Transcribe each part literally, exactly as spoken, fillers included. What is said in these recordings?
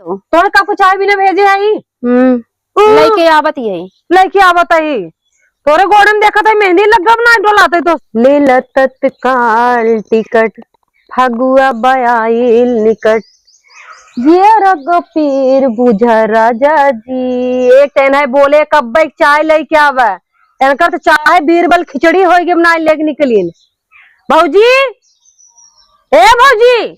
तो। तोहरे का कुछ चाय भी ना भेजे आई? हम्म। हम्म। लइके आवत ही है। लइके आवत ही। तोरे गोड़े में देखत है, मेहंदी लग गब ना डोलाते तो। ले ल तत्काल टिकट, फगुआ बयाइल निकट। जियरा क पीर बुझा राजा जी। एक तो इन्हें बोले कब्बे चाय लइके आवे। इनकर तो चाय बीरबल खिचड़ी होई गई, बनाए लेके निकलीन। भौजी, ए भौजी,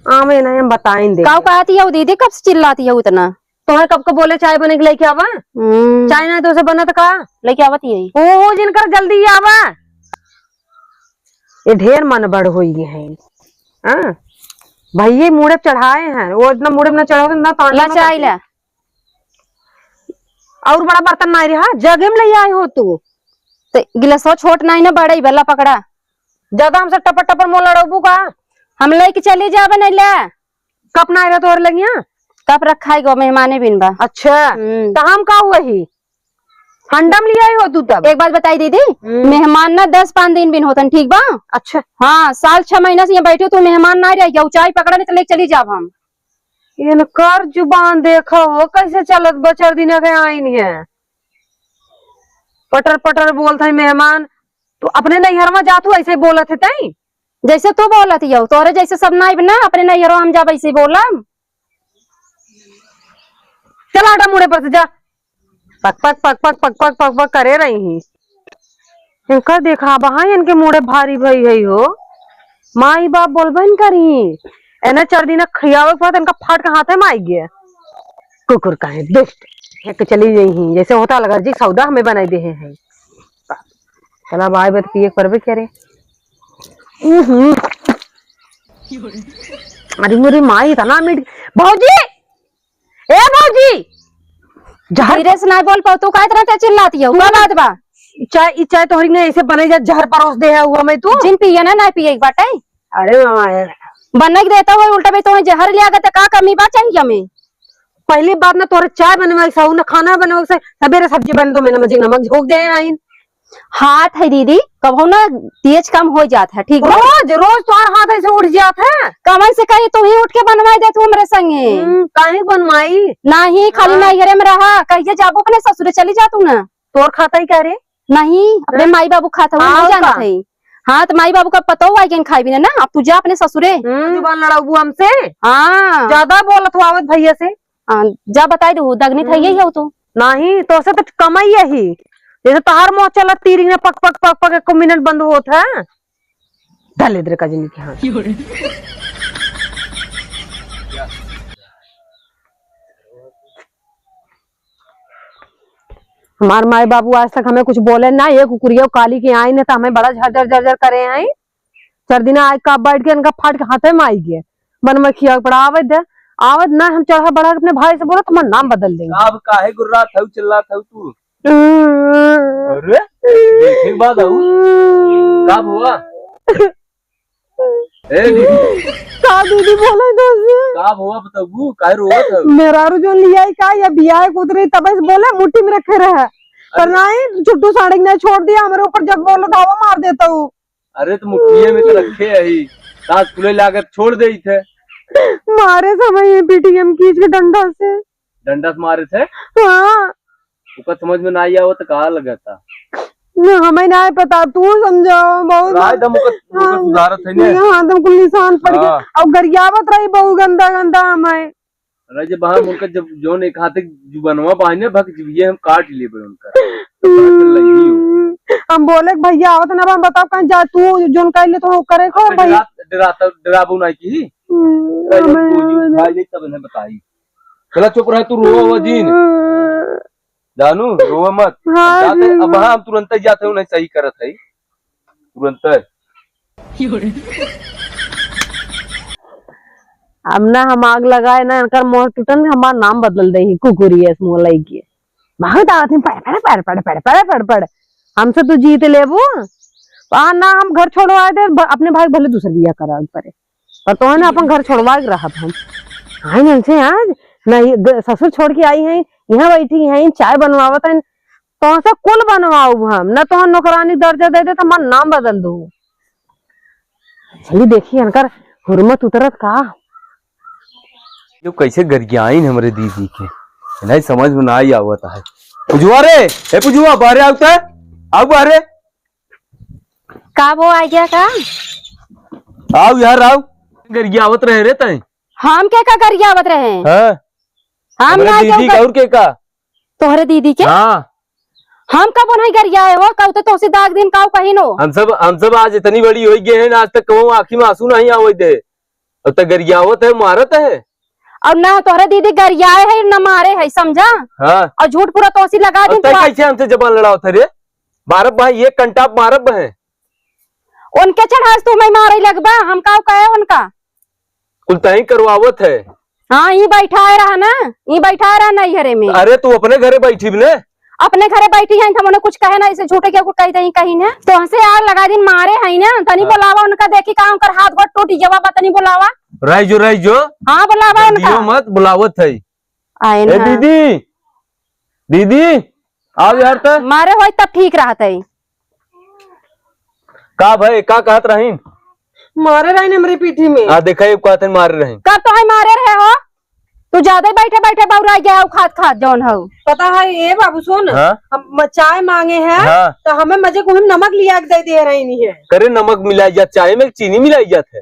आवे नहीं, हम बताइन दे। काऊ कहती है दीदी, कब से चिल्लाती है उतना? तोहरे कब को बोले चाय बने के लइके आवा? हम्म। चाय ना तो से बनत का? लइके आवत ही है। ओहो, जिनकर जल्दी आवा। ये ढेर मन बड़ होई गए हैं। हाँ? भैये मूड़े चढ़ाए हैं, वो इतना मूड़े में ना चढ़ाओ तो ना ताना ला ना चाय करती। ला। और बड़ा बर्तन नहीं रहा, जगे में ले आए हो तू। ते गिलासवा छोट नहीं ना, बड़ा ही बल्ला पकड़ा। ज्यादा हमसे टपर टपर मुँह लड़ाबू का? हम लेके चली जाबे नहीं ले। कप नहीं रहा तोहरे लगिया? कप रखा है गो, मेहमाने बिन बा। अच्छा, हम्म। तो हम का हुआ ही? हंडम ले आई हो तू तब? एक बात बताई दीदी, हम्म। मेहमान ना दस पाँच दिन बिन होतन, ठीक बा? अच्छा। हाँ, साल छह महीना से यहाँ बैठे हो, तू मेहमान ना रह गया, ऊंचाई पकड़ा नहीं तो लेके चली जाब हम। इनकर जुबान देखो हो, कैसे चलत बा, चार दिन के आइन है। पटर पटर बोलत है मेहमान, तू अपने नैहरवा जात हो, ऐसे बोलत है तई? जैसे तू बोलत हियो, तोरे जैसे सब नाइब ना, अपने नैहरवा हम जाब ऐसे बोलब। चल हटा मुड़े पर से जा। पक पक पक पक पक पक पक पक करे रही ही। इनका देखा बहा, इनके मुड़े भारी भई है हो। माई बाप बोलबे न करी। एने चार दिन खियावे के बाद इनका फाट के हाथे में आई गया। कुकुर का है, दुष्ट। एक चली गई ही, जैसे होता लगा जी सौदा हमें बनाई दे हैं। चला अब आए बा त पिए के परबे करे। उहुं। अरे मोरी माई इतना मीठ। भौजी! ए भौजी! जहर धीरे से ना बोल पाओ, तू काहे इतना तेज चिल्लाती हो? का बात बा? चाय, ई चाय तोहरी ने ऐसे बने जा, जहर परोस दे है हुआ मैं तू। जिन पिए ना, ना पिए एक बाटे। अरे मामा यार। बने के देता हुआ उल्टा भी तुम्हें जहर लिया गया, तो का कमी बा चाहिए हमें? पहली बात ना तोरे चाय बनवे के सही, ना खाना बनवे के सही, सबेरे सब्जी बन तो मैं नमक नमक झोंक दे आइन। हाथ है दीदी, कबहू ना तेज कम हो जात है, ठीक बा? रोज, रोज तोहार हाथ ऐसे उठ जात है। कमन से कही तू ही उठ के बनवाई दे तू हमरे संगे। हम्म, काहे बनवाई? नहीं, खाली हाँ। नैहरे में रहा, कहिए जाबो अपने ससुरे चली जा तू ना। तोर खाता ही का रे? नहीं, अपने हाँ? माई बाबू खाता हुआ नहीं और जानत का? है। हाँ, तो माई बाबू का पतो हुआ कि खाई भी ना, अब तू जा अपने ससुरे। हम्म, जुबान लड़ाऊ हमसे। हाँ। ज्यादा बोलत हो आवत भैया से। हाँ, जा बताई दो, दगनी था हम्म। यही हो तू। नहीं, तो से तो कमाई यही। जैसे तहार मुँह चला तीरी में पक पक पक पक एको मिनट बंद होत है। धले दे का जिंदगी के हाथ। हमार माई बाबू आज तक हमें कुछ बोले ना, ये कुकुरिया काली के आई ना तो हमें बड़ा झर झर झर झर करे आई। चार दिन आए का बैठ के इनका फाट के हाथे में आई गए। मन में खिया पड़ा आवत दे, आवत ना हम चढ़ा बढ़ा के अपने भाई से बोला तुम्हारा नाम बदल देंगे। अब काहे गुर्रात हऊ, चिल्लात हऊ तू? अरे, देखे के बाद आऊ। का हुआ? ए दीदी। का दीदी बोला तो से? का हुआ बताबू? काहे रोवत हऊ? मेहरारू जोन लिया है का या बियाह के उतरे तब से बोले मुट्ठी में रखे रहे। पर अरे। नहीं, छुट्टू साड़े के नहीं छोड़ दिया, हमरे ऊपर जब बोलो धावा मार देता हूँ। अरे तो मुट्ठिए में तो रखे यही, सास फूले लागत छोड़ दे थे। मारे समय ये पीटी हम खींच के डंडा से। डंडा से मारे थे? हाँ। ओकर समझ में ना आया हो तो का लगा था? ना, हमें ना पता, तू समझाओ, बहुत राय दम ओकर, ओकर हाँ, सुधारत है ने। हाँ, दम कुल निशान पड़ गया। हाँ। और गरियावत रही बहुत गंदा गंदा हमें। अरे जब हम उनका जब जोन एक हाथे जुबनवा बांधे भक जीभिए हम काट लेबे उनका। तो बड़ा चिल्लाई हो। हम्म, हम बोले कि भैया आवत ना बा, हम बताओ कहीं जा तू जोन कह ले तो करे को अच्छा, भाई। डरा-, डराता, डराबू ना की। हम्म, अरे हमें, तू जी हमें उठा ले तब इन्हें बताई। चला चुप रह तू, रोवा हुआ जीन। हम्म। जानू, रोवा मत। हाँ, जाते, जी, अब हाँ। हम तुरंत ही जाते हूँ, नहीं सही करत है। तुरंत। अब ना हम आग लगाए ना, इनकर मोह टूटन, हमार नाम बदल दे ही, कुकुरी है इस मोह लई के। बहुत आवत नहीं, पड़, पड़, पड़। हमसे तू जीत लेबू। आ ना, हम घर छोड़वाए दे, ब-, अपने भाई भले दूसर बियाह करावे पड़े, पर तोहने अपन घर छोड़वा के रहब हम। आई नहीं से आज, ना ये ग-, ससुर छोड़ के आई हैं, यहाँ बैठी हैं, चाय बनवावत हैं, तोहसे कुल बनवाऊ हम, ना तोहन नौकरानी दर्जा दे दे, तो हमार नाम बदल दू। चली देखी, इनकर हुरमत उतरत का। यो कैसे गरियाइन हमरे दीदी के, नहीं समझ में ना ही आवत है। पुजुआ रे, ए पुजुआ, बाहरे आउ त, आउ बाहरे। का वो आ गया का? आउ यार, आउ। गरियावत रहे रे तैं। हम के का गरियावत रहे? हाँ। हम हमरे ना दीदी के का। और के का? तोहरे दीदी के? हाँ। हम कब उन्हें गरियाए हो? कब तो तोसे दाग दिन काउ कहिन हो? हम सब, हम सब आज इतनी बड़ी होइ गए हैं, आज तक कहूँ आँखी में आँसू नहीं आवे दे। अब तक गरियावत है, मारत है। और ना तोहरे दीदी गरियाए है, ना मारे है, समझा? हाँ। और झूठ पूरा तोसी लगा अब दिन तक तो कैसे हमसे जबान लड़ावत है रे? मारब भाई, एक कंटाप मारब है। उनके चढ़ास तू मैं मारे लगबा, हम काउ कहे उनका? कुल तहीं करवावत है। हाँ, ई बैठाए रहा ना, ई बैठाए रहा नैहरे में। अरे, तू अपने घरे बैठी भी ने। अपने घरे बैठी हैं, हम उन्हें कुछ कहे ना, इसे झूठे के कुछ कही तहीं कहीं ना। तो हमसे आग लगा दिन मारे हैं ना, तनी हाँ। बुलावा उनका, देखी का उनकर हाथ गोड़ टूट गवा बा, तनी बुलावा। रह जो, रह जो। हाँ, बुलावा उनका। दियो मत, बुलावत है। आए ए ना। दीदी, दीदी, आव यार त। मारे होई तब ठीक रहत है। का भई, का कहत रहीन? मारे रहीन हमरे पीठी में। आ, देखा, ये कहत हन मारे रहीन। कब तो है मारे रहे हो? तू ज्यादा ही बैठे बैठे बौराई गया हो, खात खात जौन हो। पता है, ए बाबू, सुन, हाँ? हम म-, चाय मांगे हैं, हाँ। तो हमें मजे को हम नमक लिया के दे दे रही नहीं है। करे, नमक मिलाई जात चाय में, चीनी मिलाई जात है।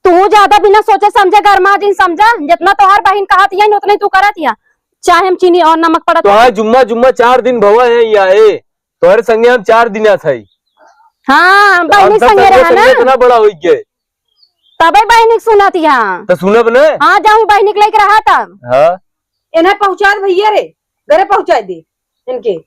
तू ज्यादा बिना सोचे समझे गरमा जिन समझा, जितना तोहार बहिन कहत यही, उतने तू करत या। चाहे हम चीनी और नमक पड़त तोहार है। जुम्मा, जुम्मा चार दिन भवा है या ए, तोहरे संगे हम चार दिन आत हई। हाँ, तो बहिनी हम सब संगे संगे रहा ना। संगे इतना बड़ा होइ गए। तबे बहिनी के सुनत या। तो सुनब ने? हाँ, जाऊँ बहिनी के लेके रहा तब। हाँ। इन्हें पहुँचा दे भैया रे, घरे पहुँचा दे इनके।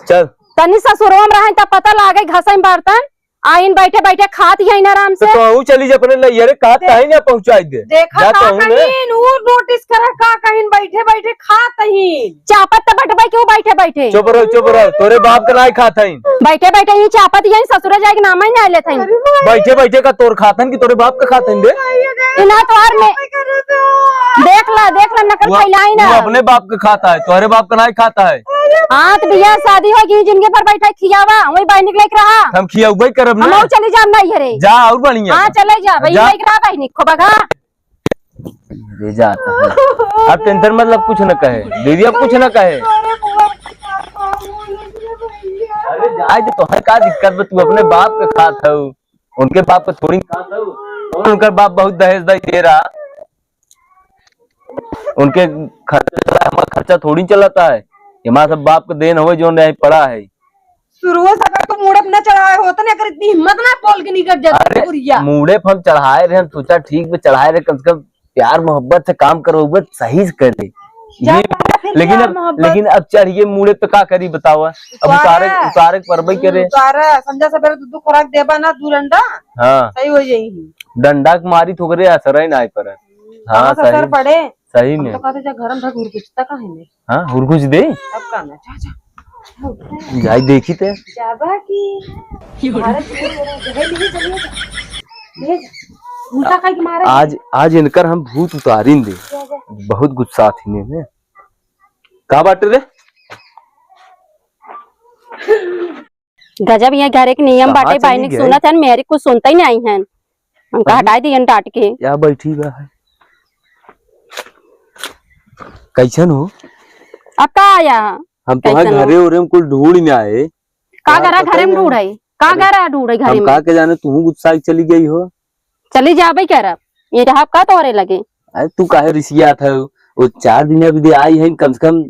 चल। तनी ससुरवा में रहे तब पता लागे घसई में बर्तन। आइन बैठे बैठे खात ही आइन आराम तो से। तोहू चली जा अपने नैहरे, कहत देख-, तही ना पहुँचाई दे। देखा जा का तोहू ने। कहीं, ऊ नोटिस करा का कहीं बैठे बैठे खात ही। चापत त बटबै के ऊ बैठे बैठे। चुप रहो, चुप रहो, तोरे बाप के नाई खात हईन। बैठे बैठे ही चापत ही ससुरे जाए के नाम ही ना लेत हईन। अरे भाई। बैठे बैठे का तोर खात हन कि तोरे बाप के खात हन बे? इना तोहर में। देख ला, देख ला, नकल वो, फैलाई ना। वो अपने बाप के खाता है, तोहरे बाप के नाई खाता है। हाँ, तो बियाह शादी होगी, जिंदगी भर बैठा खियावा, वही बहिनी के लेके रहा। हम खियाउबे करब ना। हम चली जाब नैहरे। जा, और बढ़िया। हाँ, चले जा, बहिनी जा। लेके रहा, बहिनी, खूब बघा। ले जाता है। अब tension मतलब कुछ न कहे, दीदी अब कुछ न कहे। अरे जाए दे, तोहर का दिक्कत बा, तू अपने बाप के खात हऊ, उनके बाप के थोड़ी खात हऊ। उनकर बाप बहुत दहेज दे दे रहा। उनके खर्चा चला, हमारा खर्चा थोड़ी चलता है। ये हमारा सब बाप के देन होवे जो नहीं पड़ा है। शुरू से अगर तू मूड़े पे न चढ़ाए होत ना, अगर इतनी हिम्मत ना बोल के निकल जाती अरे, बुढ़िया। मूड़े पे हम चढ़ाए रहे, हम सोचा ठीक बे चढ़ाए रहे, कम से कम प्यार मोहब्बत से काम करो, बस सही से करे। जा ये, पहले फिर लेकिन प्यार अब, मोहब्बत। लेकिन अब चढ़िए मूड़े पे का करी बतावा? अब उतारा। उतारे, उतारे के परबई करे। उतारा, संझा सवेरे दूध खुराक देबा ना, दू डंडा। हाँ। सही हो जाई। डंडा के मारी थोकरे असर ही ना आए पर। हाँ, कहाँ से असर सही। पड़े? सही हम में। तो कहते जा घर में धक हुरकुचता काहे में? हाँ, हुरकुच दे। अब का ना, जा, जा। जाई देखी ते। जाबा की। भारत के लोग जहे लिए चलिए जा। ले जा। उल्टा काहे के मारे? आज, आज इनकर हम भूत उतारिन दे। जा, जा। बहुत गुस्सा थी ने में। का बाटे रे? गजब, ये घरे के नियम कहाँ बाटे, चली बहिनी के गई? सुनत हन, मेरी कुछ सुनते ही नहीं हन। हमका हम्म। हटाई दियन डांट के। या बैठी बा है। कैसन हो? अब का आया? हम तो कैसन हो? घरे उरे में कुल ढूंढ में आए। का करा घरे में ढूंढ है? का करा ढूंढ है घरे में? हम का के जाने तू गुस्सा के चली गई हो। चली जाबे करब। ये रहब का तोहरे लगे? अरे तू काहे रिसियात है? वो चार दिन अभी दे आई है, कम से कम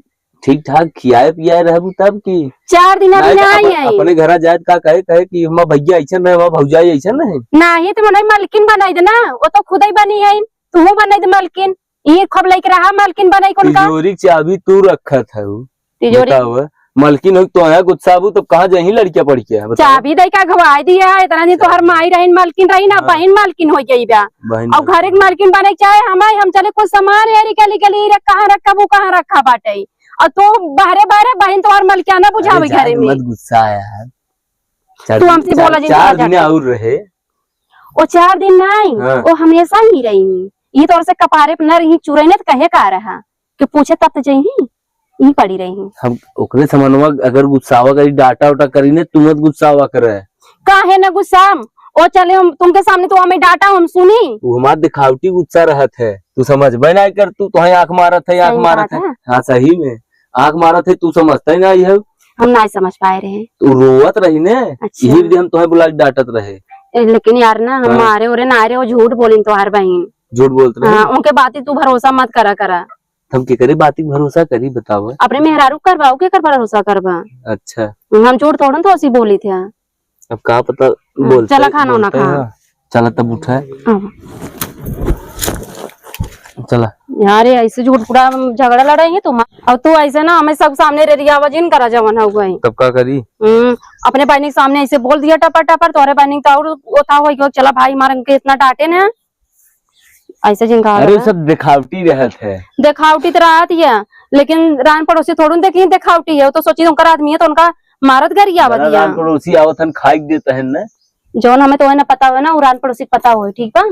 ठीक ठाक खियाए पियाए रहबू तब की। चार दिन अभी नहीं तो ना आई अपन-, है। अपने घरा जाए त का कहे, कहे कि हमार भैया ऐसन रहे, हमार भौजाई ऐसन रहे। नाही तो मने मलकिन बनाई दे ना, वो तो खुदे बनी है, तू बनाई दे मलकिन। ये खूब लेके रहा मलकिन बनाई कौन का? तिजोरी के चाबी तू रखत है। तिजोरी। बताओ, मलकिन हो तो आया गुस्सा आबू तब कहाँ जाही लड़किया पढ़ के, बताओ। चाबी दे के अगवाई दिया, इतना दिन तोहर माई रहीन मलकिन रहीन, अब हाँ। बहिन मलकिन हो गई बा। बहिन और मलकिन। घर के मलकिन बने के चाहे हमारे, हम चले कुछ सामान है निकल निकल ही रख, कहाँ रखा वो कहाँ रखा बाटे। और तू बाहरे बाहरे बहिन तोहर मलकियाना बुझावे अरे घरे जाए में। मत गुस्सा यार। चार तू दिन, हमसे चार, बोला जिन चार थोड़ा दिन ज्यादा। और रहे। वो चार दिन नहीं, हाँ। वो हमेशा ही रही। ये तो और से कपारे पे न रही, चुरैने तो कहे का रहा कि पूछे तब तो जइही, ई पड़ी रही। हम ओकरे समनवा अगर गुस्सावा करी, डांटा उटा करी ने, तू मत गुस्सावा करे। काहे न गुस्साम? ओ चले हम तुमके सामने तो हमें डांटा हम सुनी। वो हमार दिखावटी गुस्सा रहत है। तू समझबे नाहीं कर, तू तोहे आँख मारत है, आँख सही मारत बात है। है। हाँ, सही में आँख मारत है, तू समझते नाहीं है। हम नाहीं समझ पाए रहे। तू रोवत रही ने, अच्छा। यही बदे हम तोहे बुला के डांटत रहे। ए, लेकिन यार ना, हम हाँ। मारे ओरे ना रहे, वो झूठ बोलिन तोहार बहिन। झूठ बोलत रहे? हाँ, उनके बाती तू भरोसा मत करा करा। हम केकरे बाती भरोसा करी, बतावा। अपने मेहरारू करबा, केकर भरोसा करबा? अच्छा। हम झूठ थोड़न तो ऐसी बोली थी। अब का पता हाँ, बोलते, चला खाना वाना बोलते खा। हैं। चला तब उठा। अब। चला। यार, ये ऐसे झूठ पूरा झगड़ा लड़ाई है तुम। और तू ऐसे ना हमें सब सामने रेरियावा जिन करा जवन हो गई। तब का करी? हम्म, अपने बहिनी के सामने ऐसे बोल दिया टपर टपर, तोरे बहिनी का और वो था हो गया, चला भाई हमारे के इतना डांटे ना। ऐसे जिन कहा अरे, वो सब दिखावटी रहत है। दिखावटी तो रहत ही है, लेकिन रान पड़ोसी थोड़ू देखी दिखावटी है, वो तो सोची उनकर आदमी है तो उनका मारत गरियावा बड़ा दिया। रान पड़ोसी आवत हन, खाई के देता है ना। जौन हमें तो है ना पता हो ना, उ रान पड़ोसी के पता हो, ठीक बा?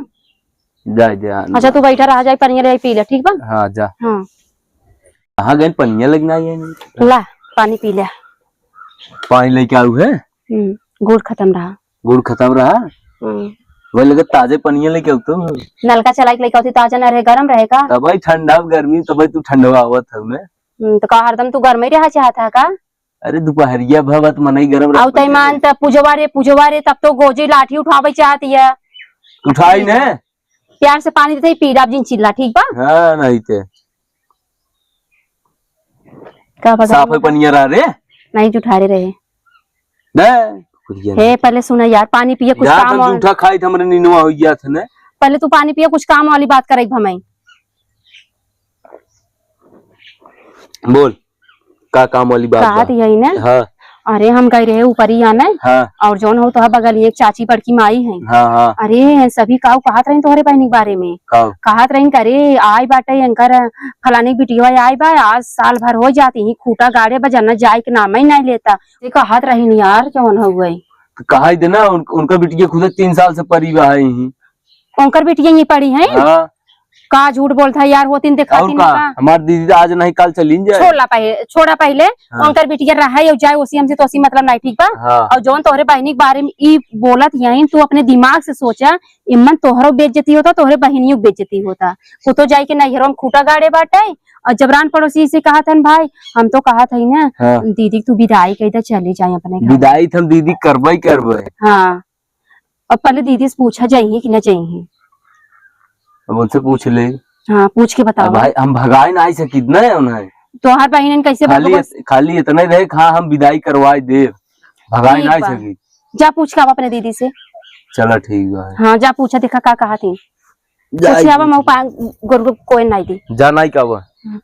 जा, जा, अच्छा, जा। तू बैठा रहा, जाए पनिया ले आई, पी ले, ठीक बा? हाँ, जा। हाँ। कहाँ गए पनिया लेके ना आई है? ला, पानी पी ले। पानी लेके आऊ है? हम्म, गुड़ खत्म रहा। गुड़ खत्म रहा? हम्म। वही लगे ताजे पनिया लेके आऊ तो। नलका चलाई के लेके आती, ताजा ना रहे, गरम रहे का? तबही ठंडा गर्मी, तबही तू ठंडवा आवत है ना। हम्म, तो का हरदम तू गर्म ही रहा चाहत है का? अरे, दुपहरिया भवत मनई गरम आउ रखबे तैमान करे। त पुजवा रे, पुजवा रे, तब तो गोजी लाठी उठावे चाहती है। उठाई ने। प्यार से पानी देते ही पी डाब जिन चिल्ला, ठीक बा? हाँ, नहीं ते। का पता साफ है नहीं। पनिया रहा रे। नहीं, जुठारे रहे। नहीं, कुरिया हे, नहीं। पहले सुना यार, पानी पिए, कुछ जा, काम तब और जूठा खाई त हमरे निनुआ हो गया था ने। पहले तू पानी पिए, कुछ काम वाली बात करे भमई। बोल, का काम वाली बात कहत बा? यही ना? हाँ। अरे, हम गए रहे ऊपरी आने। हाँ। और जौन हो तो बगल एक चाची बड़की माई है। हाँ, हाँ। अरे, सभी काऊ कहत रही तोहरे बहनी के बारे में। काऊ? कहत रही करे, आई बाटे एंकर फलानी बिटिया आई बा, आज साल भर हो जाती ही, खूटा गाड़े बा, जना जाए के नाम ही नहीं लेता। ये कहत रही यार, जौन हो गई। तो कहा ही देना, उन-, उनका बिटिया खुद तीन साल से परी बा है ही। उनकर बिटिया ये पड़ी है? हाँ। का झूठ बोलत है यार, होतिन देखातिन का? हमार दीदी तो आज नहीं, काल चलिन जाए। छोड़ा पहले, छोड़ा पहले, हाँ। उनकर बिटिया रहे और जाए, ओसी हमसे तो ओसी मतलब नहीं, ठीक बा? हाँ। और जौन तोहरे बहिनी के बारे में ई बोलत यही, तू अपने दिमाग से सोचा, इमन तोहरो बेइज्जती होता, तोहरे बहिनियों के बेइज्जती होता। वो तो जाए के नैहरों में खूटा गाड़े बाटे, और जब रान पड़ोसी से कहत हन भाई, हम तो कहत हई ना, हाँ। दीदी तू विदाई कह दे, चली जाए अपने घर। विदाई तो हम दीदी करबे ही करबे। हाँ। अब पहले दीदी से पूछा, जाइए कि ना जाइए? अब उनसे पूछ ले। हाँ, पूछ के बताओ। अब भाई, हम भगाए ना आई सकी, ना है उन्हें। तोहार बहिनन कैसे खाली भगवान इत-, खाली इतना ही रहे, हाँ, हम विदाई करवाए दे, भगाए ठीक ना आई बा। सकी। जा पूछ के आवा अपने दीदी से। चला, ठीक बा। हाँ, जा पूछा, देखा का कहा थी। जा पूछे आवा, पूछ। मैं पा-, गुरु कोई नहीं दी। जा नहीं का बा। हाँ।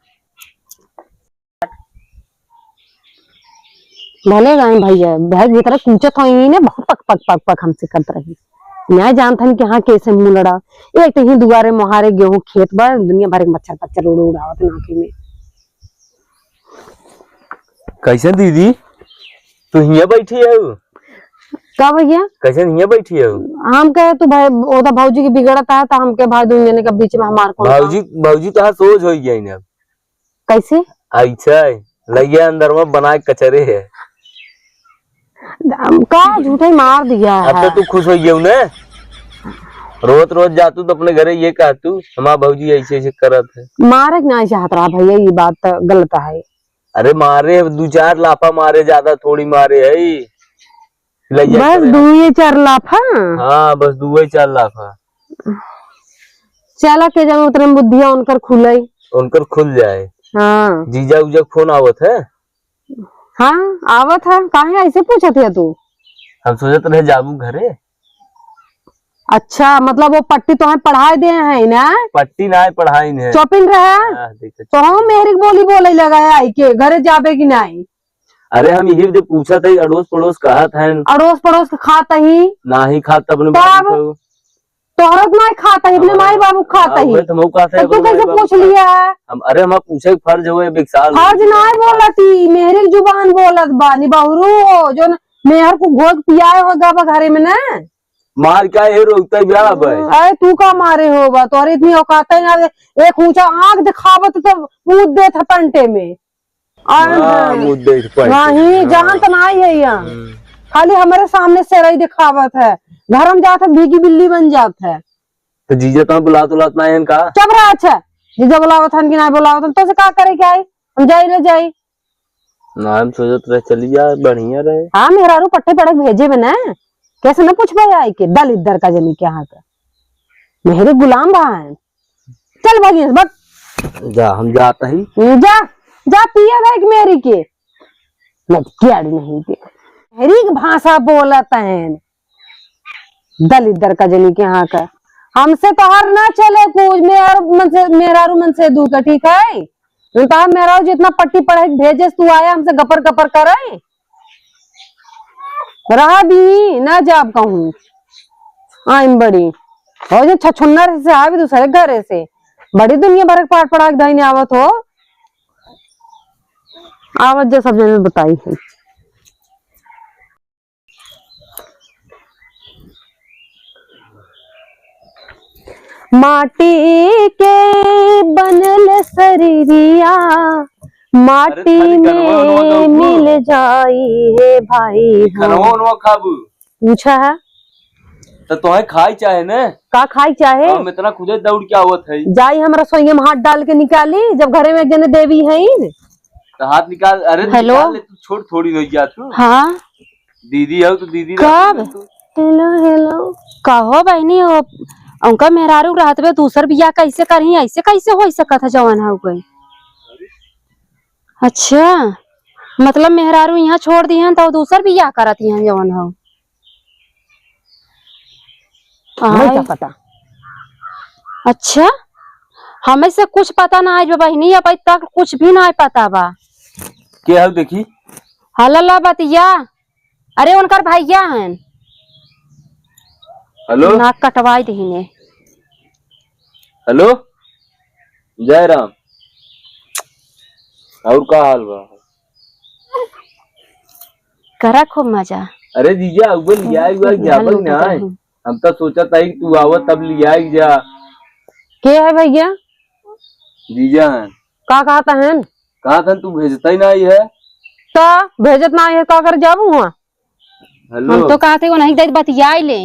भले गए भैया, भाई भीतर कूचत होई ने, बहुत पक, पक, पक, पक हमसे करत रही। न्याय जानत हन कि हाँ, कैसे मुंह लड़ा। एक तो ही दुआरे मोहारे गेहूं खेत बा, दुनिया भर के मच्छर पच्छर उड़ उड़ावत नाकी में। कैसे दीदी, तू हियां बैठी है? का भैया? कैसे हियां बैठी है? हम कहे तू भाई, ओदा भौजी के बिगड़त है, तो हमके भाई दोनों जने के बीच में हमार कौन भौजी, काम? भौजी तो सोच हो गई ना। कैसे? अच्छा है, लइया अंदर में बना के कचरे है। हम का झूठे मार दिया अब तो है। तू खुश हो गई ने? रोत रोत जा तू तो अपने घरे ये कह तू, हमार भौजी ऐसे ऐसे करत है। मारे के नहीं चाहत रहा भैया, ये बात तो गलत है। अरे मारे, दो चार लाफा मारे, ज्यादा थोड़ी मारे है। लइया बस करे। दुए चार लाफा? हाँ, बस दुए चार लाफा। चला के जब उतरे में बुद्धिया उनकर खुलई। उनकर खुल जाए। हाँ। जीजा उजा के फोन आवत है? हाँ, आवत है। काहे ऐसे पूछत है तू? हम सोचत रहे जाबू घरे। अच्छा, मतलब वो पट्टी तोहे पढ़ाए दे है ना? पट्टी ना पढ़ाई ने। चुपिन रहे। हाँ, देखो। तो हम मेहरी के बोली बोले लगा है आई के, घरे जाबे कि नहीं? अरे हम यही जो पूछत है, अड़ोस पड़ोस कहत है। अड़ोस पड़ोस के खात ही? नाही खात, अपने तब? बाबू को। तोहरो के नाही खात ही, अपने हमारे माई बाबू के खात हाँ, ही। वही तो मऊ कहत है, तब तू अपने कैसे माई बाबू पूछ लिया है? हम, अरे हमार पूछे के फर्ज हुए, अब एक साल फर्ज नाही बोलत ही, मेहरी के जुबान बोलत बानी, बहुरू हो, जो न, मेहर को घोग पियाए हो गा बा घरे में ना। मार क्या ये रोकता है ब्याह भाई? अरे तू का मारे हो बा, तोहरे इतनी औकात है ना, एक ऊंचा आंख दिखावत तो मूत देत है पंटे में। और हाँ, हाँ। मुद्दे इस पर नहीं, हाँ। जानत नहीं है यहाँ। हम्म। खाली हमारे सामने सेरई दिखावत है, घर में जात है, भीगी बिल्ली बन जात है। तो जीजा तो बुलात उलात ना है इनका? चुप रहा। अच्छा, जीजा बुलावत हन कि ना बुलावत हन, तो से का करे के आई? हम जाई ना जाई। ना, हम सोचत रहे चली जा, बढ़िया रहे। हाँ, मेहरारू पट्टे पड़क भेजे में ना, कैसे न पूछबे आई के, दलिद्दर का जनी के यहाँ का। मेहरी गुलाम बा है। चल भागी, बक। जा, हम जात ही। हम्म, जा, जा पिया देख मेहरी के। लटकियाड़ी नहीं के। मेहरी के भाषा बोलत हैं। दलिद्दर का जनी के यहाँ का। हमसे तोहार ना चले कुछ, मेहरारू मन से, मेहरारू मन से दूर का, ठीक है? हम तोहार मेहरारू जितना पट्टी पढ़े के भेजे, तू आया हमसे गपर गपर करे। रहा दी, ना जाब कहूँ। आइन बड़ी। हो जे छछुन्नर से आवे दूसरे घरे से। बड़ी दुनिया भर के पाट पड़ा के दाहिने आवत हो। आवत जे सब जने बताई है। माटी के बनल शरीरिया, अरे, माटी खाली गनवा, गनवा में गाऊ। मिल जाई है भाई ई हम। गनवा, गनवा खाबू? पूछा है। तो तोहे खाई चाहे ने? का खाई चाहे? हम इतना खुदे दौड़ के आवत है। जाई हम रसोईया में हाथ डाल के निकाली, जब घरे में एक जने देवी है। तो हाथ निकाल, अरे हेलो। निकाल ले, तू छोट थोड़ी रह गया तू। हाँ। दीदी हो तो दीदी कब? रहती है तू। हेलो, हेलो। कहो बहनी हो, उनका मेहरारू रहत बे दूसर बियाह कैसे करही, ऐसे कैसे हो सकत है जवन हो गई? अच्छा, मतलब मेहरारू यहाँ छोड़ दी हैं तो दूसर बियाह करत हैं जवन हो? नहीं का आय। पता। अच्छा, हमें से कुछ पता ना है बहनी, अब तक कुछ भी ना पता बा। के हऊ देखी? हला ला बतिया। अरे उनकर भैया हैं। हेलो? नाक कटवाई दीने। हेलो? जय राम। और का हाल बा? करा खूब मजा। अरे जीजा, उबे लिया हुआ हम्म, जाबे हल्लू ना के है। हम तो सोचा था कि तू आवत तब लिया ही जा। के है भैया? जीजा हैं। का कहत हैं? कहत हैं तू भेजता ही नहीं है। तो भेजत नहीं है, का कर जाबू हुआ? हेलो। हम तो कहते वो नहीं दे बतियाई ले।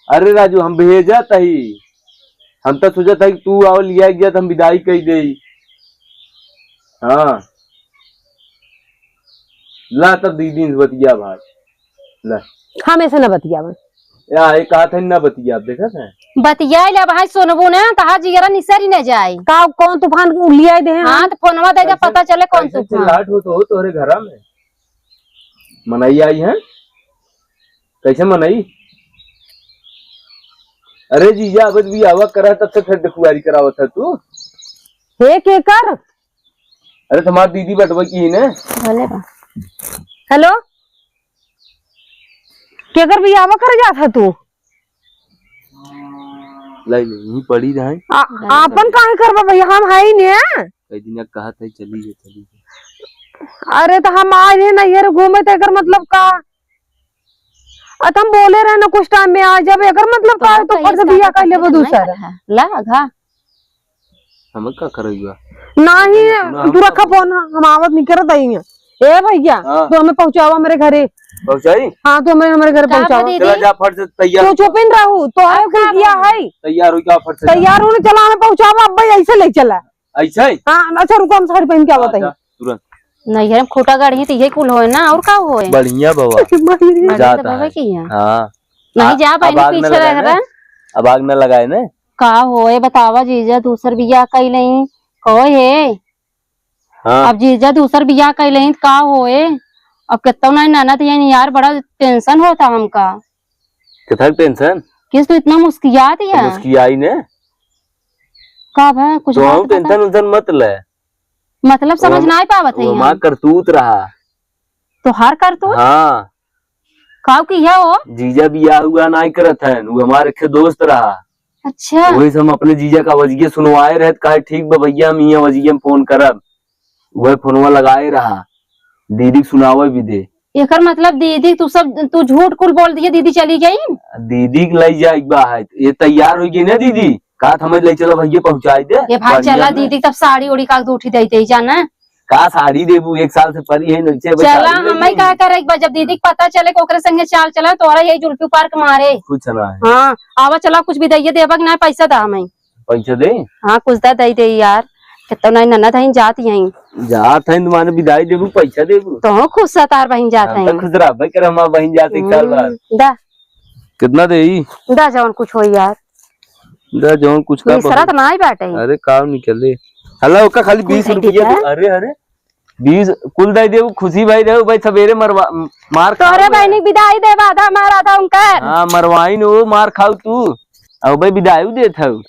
अरे राजू, हम भेजत ही। हम तो सोचत ही कि तू आओ लिया गया तो हम विदाई कई दे। हाँ। ला तब दीदी से बतिया भाई। ला। हम ऐसे ना बतियावे। या, ये कहा था ना बतिया, आप देखा था? बतिया ले भाई, सुनबू ना, तहा जिगरा निसरी न जाए। का, कौन तूफान लिया दे हैं? हाँ, तो फोनवा दे जा, कैसे, पता चले कौन कैसे तूफान। चिल्लाहट हो तो हो तोहरे घरा में। मनई आई है? कैसे मनई? अरे जीजा, अब भी आवा करा, तब से फिर दुखुआरी करावत है तू। हे केकर? अरे तुम्हार दीदी बटवा की ही ने। भले बा। हेलो, केकर बियाहवा करे जात है तू? लाई ले, यहीं पड़ी रहे। आ, आपन काहे करबा भैया, हम है ही ने। कई दिन कहत है चली है, चली है। अरे तो हम आज है ना ये घूमे, तो एकर मतलब का? अत हम बोले रहे ना कुछ टाइम में आ जाबे, एकर मतलब का है, तो फट से बियाह कर लेबो दूसर। ला घा। हम का करइबा? नाही, ना, तू रखा फोन, हम आवत नहीं करत आई हैं। ए भैया, हाँ। तू हमें पहुँचावा मेरे घरे। पहुँचाई? हाँ, तू हमें हमारे घर पहुँचावा। चला जा फट से तैयार। तू चुप ही रहू, तो है कुछ दिया है। तैयार हो क्या फट से? तैयार होने चला, हमें पहुँचावा, अब भाई ऐसे ले चला। ऐसे ही? हाँ, अच्छा रुको, हम साड़ी पहन के आवत है। तुरंत। नैहर में खूटा गाड़ी है तो यही कुल होए ना, और का होए? बढ़िया बाबा। बढ़िया जाता बाबा है। की है। हाँ। नहीं जा पाएंगे, पीछे रह रहा। अब आग न लगाए ने। का होए बतावा जीजा, दूसर बियाह कई नहीं। कहो हे। हाँ। अब जीजा दूसर बियाह कई नहीं तो का होए? अब कितना नहीं ननद है यार, बड़ा टेंशन होता हमका। कितना टेंशन? किस तू इतना मुस्कियात है? मुस्कियाई ने। का भा, कुछ तो बात हम बता। टेंशन उंशन मत ले। मतलब समझ ना पावत है वो हमार करतूत रहा। तोहार करतूत? हाँ। काऊ की है वो? जीजा बियाह हुआ ना करत है, वो हमारे के दोस्त रहा। अच्छा। वही से हम अपने जीजा का वजिये सुनवाए रहे, कहे ठीक बा भैया, हम इहाँ वजिये में फोन करब। वह फोनवा लगाए रहा, दीदी के सुनावे भी दे। एकर मतलब दीदी तू सब, तू झूठ कुल बोल दिए, दीदी चली गई। दीदी के ले जाए बा है, ये तैयार हो गई ना दीदी, का समझ ले चलो भैया पहुँचाई दे। ये भाई बढ़िया चला में। दीदी तब साड़ी ओड़ी का उठी दे दे जाना। का साड़ी देबू, एक साल से परी है, नइखे भाई चला, साड़ी हमें लेबू। का करे, एक बार जब दीदी के पता चले कि ओकरे संगे चाल चला, तोरा यही जुल्फी पार्क मारे। कुछ ना है। हाँ, आवा चला, कुछ बिदाइये देबा कि ना, पैसा दा हमें। पैसा दे? हाँ, कुछ दा दे दे यार, कितना नहीं ननद हईं, जात हईं। जात हईं, तुम्हारे बिदाई देबू, पैसा देबू। तो खुश सतार बहिन जात हम तो हईं। खुश रहबे कर, हमार बहिन जात एक साल बाद। हम्म, दा। कितना दे ई? दा जौन कुछ होई यार। दा जौन कुछ का मिसरत बहुत। ना ही बाटे। अरे काम निकले। हला ओका खाली कुल बीस रुपया दे। अरे, अरे। बीस कुल दे देबू, खुशी भाई रहो भाई, सवेरे मरवा, मार खाओ तोहरे भाई। बहिनी के बिदाई देबा, आधा मार आधा उनकर। हाँ, मरवाई न वो, मार खाऊ तू। अब भाई बिदाई देत हऊ।